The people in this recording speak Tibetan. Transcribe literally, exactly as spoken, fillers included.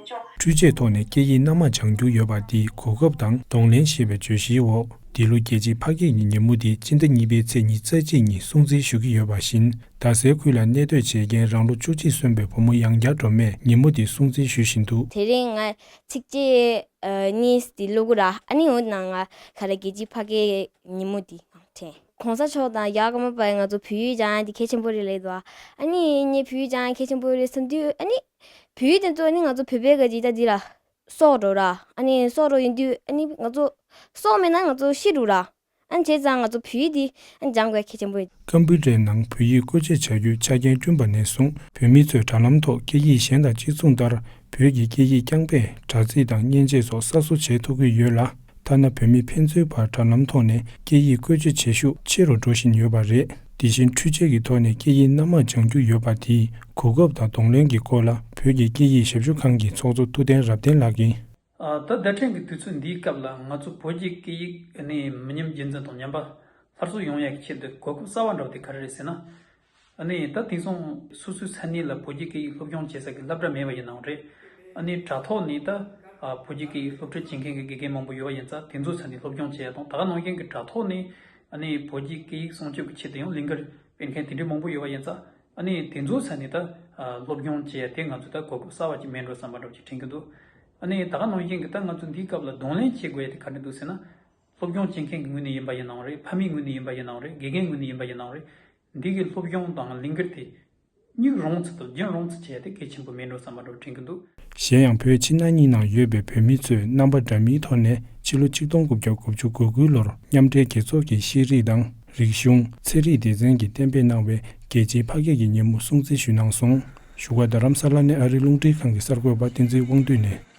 འཕྲུལ་ཆས་ཐོག་ནས་སྐད་ཡིག་སྣ་མང་སྦྱང་རྒྱུ་ཡོད་པ་འདིའི་གོ་སྐབས་དང་གདོང་ལེན་ཞེས་པའི་བརྗོད་གཞིའི་འོག་འདི་ལོ་རྒྱལ་སྤྱིའི་ཕ་སྐད་ཀྱི་ཉིན་མོ་འདི་སྤྱི་ཟླ་གཉིས་པའི་ཚེས་ཉི་ཤུ་རྩ་གཅིག་ཉིན་སྲུང་བརྩི་ཞུ་གི་ཡོད་པ་བཞིན། རྡ་སའི་ཁུལ་ལ་གནས་སྡོད་བྱེད་མཁན་རང་ལོ་བཅུ་གཅིག་སོན་པའི་བུ་མོ་ཡང་བསྐྱར་སྒྲོལ་མས་ཉིན་མོ་འདི་སྲུང་བརྩི་ཞུ་བཞིན་འདུག་དེ་རིང་ང་ཚིགས་བཅད་གཉིས་འདི་ཀློག་གི་ར། ཨ་ནི་འོ་ན་ང་ག་རེ་རྒྱལ་སྤྱིའི་ཕ་སྐད་ཉིན་མོ་འདི་དྲན། གོང་ས་མཆོག་དང་རྒྱལ་བ་ཀརྨ་པས་ང་ཚོ་བོད་ཡིག་སྦྱང་ཡ་འདི་གལ་ཆེན་པོ་རེད་ལབ་འདུག་ཨ་ནི་ངས་བོད་ཡིག་སྦྱང་ཡ་གལ་ཆེན་པོ་རེད་བསམ་དུས། ཨ་ནི་བོད་ཡིག་དེ་ཚོ་ཨ་ནི་ང་ཚོ་བོད་པའི་ག་ཅིག་ད་འདི་ར་སྲོག་འགྲོ་ར། ཨ་ནི་སྲོག་འགྲོ་ཡིན་དུས་ཨ་ནི་ང་ཚོ་སྲོག་མེད་ན་ང་ཚོ་ཤི་འགྲོ་ར། ཨ་ནི་བྱས་ཙང་ང་ཚོ་བོད་ཡིག་འདི་ཨ་ནི་སྦྱང་དགོས་གལ་ཆེན་པོ་རེད། ཀམ་པུའུ་ཊར་ནང་བོད་ཡིག་བཀོལ་སྤྱོད་བྱ་རྒྱུའི་ཆ་རྐྱེན་བསྐྲུན་པ་ནས་བཟུང་བོད་མི་ཚོས་དྲ་ལམ་ཐོག་སྐད་ཡིག་གཞན་དང་གཅིག་མཚུངས་ལྟར་བོད་ཀྱི་སྐད་ཡིག་རྐྱང་པས་དྲ་ཚིགས་དང་མཉེན་ཆས་སོགས་གསར་བཟོ་བྱེད་ཐུབ་ཀྱི་ཡོད་ལ། ཐ་ན་བོད་མི་ཕན་ཚུན་བར་དྲ་ལམ་ཐོག་ནས་སྐད་ཡིག་བཀོལ་སྤྱོད་བྱེད་ཤུགས་ཆེ་རུ་འགྲོ་བཞིན་ཡོད་པ་རེད། དེ་བཞིན་འཕྲུལ་ཆས་ཀྱི་ཐོག་ནས་སྐད་ཡིག་སྣ་མང་སྦྱང་རྒྱུ་ཡོད་པ་དེའི་གོ་སྐབས་དང་གདོང་ལེན་གྱི་སྐོར་ལ་བོད་ཀྱི་སྐད་ཡིག་ཞབས་ཞུ་ཁང་གི་ཚོགས་གཙོ་ཐུབ་བསྟན་རབ་བརྟན་ལགས་ཀྱིས། ཨ། ད་བརྡ་འཕྲིན་གྱི་དུས་ཚོད་འདིའི་སྐབས་ལ་ང་ཚོ་བོད་ཀྱི་སྐད་ཡིག་ནི་མི་ཉམས་རྒྱུན་འཛིན་དང་ཉམས་པ་སླར་གསོ་ཡོང་ཡག་གི་ཆེད་དུ་གོ་སྐབས་གསར་བ་འདྲ་བོ་དེ་ག་རེ་རེད་ཟེར་ན། ཨ་ནི་ད་དེང་སང་སོ་སོའི་ས་གནས་ལ་བོད་ཀྱི་སྐད་ཡིག་སློབ་སྦྱོང་བྱེད་ས་གི་སློབ་གྲྭ་མེད་པ་ཡིན་ནའང་རེད། ཨ་ནི་དྲ་ཐོག་ནས་ད་ཨ་བོད་ཀྱི་སྐད་ཡིག་སློབ་ཁྲིད་བྱེད་མཁན་གྱི་དགེ་རྒན་མང་པོ་ཡོད་པ་ཡིན་ཙང་དེ་ཚོའི་ས་ནས་སློབ་སྦྱོང་བྱེད་ཡ་དང་། ད་ག་ནང་བཞིན་གྱི་དྲ་ཐོག་ནས་ཨ་ནི་བོད་ཀྱི་སྐད་ཡིག་སྲུང་སྐྱོབ་ཀྱི་ཆེད་དུ་ཡང་ལས་འགུལ་སྤེལ་མཁན་དེ་འདྲའི་མང་པོ་ཡོད་པ་ཡིན་ཙང་། ཨ་ནི་དེ་ཚོའི་ས་ནས་ད་ཨ་སློབ་སྦྱོང་བྱེད་ཡ་དེ་ང་ཚོས་ད་གོ་སྐབས་གསར་བ་ཅིག་མེད་འགྲོ་བསམ་པ་འདྲ་བོ་ཅིག་དྲན་གྱི་འདུག་ཨ་ནི་ད་ག་ནང་བཞིན་གྱི་ད་ང་ཚོ་འདིའི་སྐབས་ལ་གདོང་ལེན་བྱེད་དགོས་ཡ་དེ་ག་འདྲ་འདུག་ཟེར་ན། སློབ་སྦྱོང་བྱེད་མཁན་གྱི་ངོས་ནས་ཡིན་པ་ཡིན་ནའང་རེད། ཕ་མའི་ངོས་ནས་ཡིན་པ་ཡིན་ནའང་རེད། དགེ་རྒན་ངོས་ནས་ཡིན་པ་ཡིན་ནའང་རེད། འདི་གི་སློབ་སྦྱོང་དང་ལས་འགུལ་དེ་སྙིང་རུས་ཚུལ་དང་རྒྱུན་རིང་ཚུལ་བྱས་ཏེ་གལ་ཆེན་པོ་མིན་འགྲོ་བསམ་པ་འདྲ་བོ་དྲན་གྱི་འདུག་གཞན་ཡང་བོད་ཕྱི་ནང་གཉིས་ནང་ཡོད་པའི་བོད་མི་ཚོས་རྣམ་པ་འདྲ་མིན་ཐོག་ནས་ཕྱི་ལོ་ཆིག་སྟོང་དགུ་བརྒྱ་དགུ་བཅུ་གོ་དགུ་ལོར་མཉམ་འབྲེལ་རྒྱལ་ཚོགས་ཀྱི་ཤེས་རིག་དང་རིག་གཞུང་། ཚན་རིག་སྡེ་ཚན་གྱིས་གཏན་འབེབས་གནང་བའི་རྒྱལ་སྤྱིའི་ཕ་སྐད་ཀྱི་ཉིན་མོ་སྲུང་བརྩི་ཞུས་གནང་སོང་། བཞུགས་སྒར་རྡ་རམ་ས་ལ་ནས་ཨ་རིའི་རླུང་འཕྲིན་ཁང་གི་གསར་འགོད་པ་བསྟན་འཛིན་དབང་འདུས་ནས།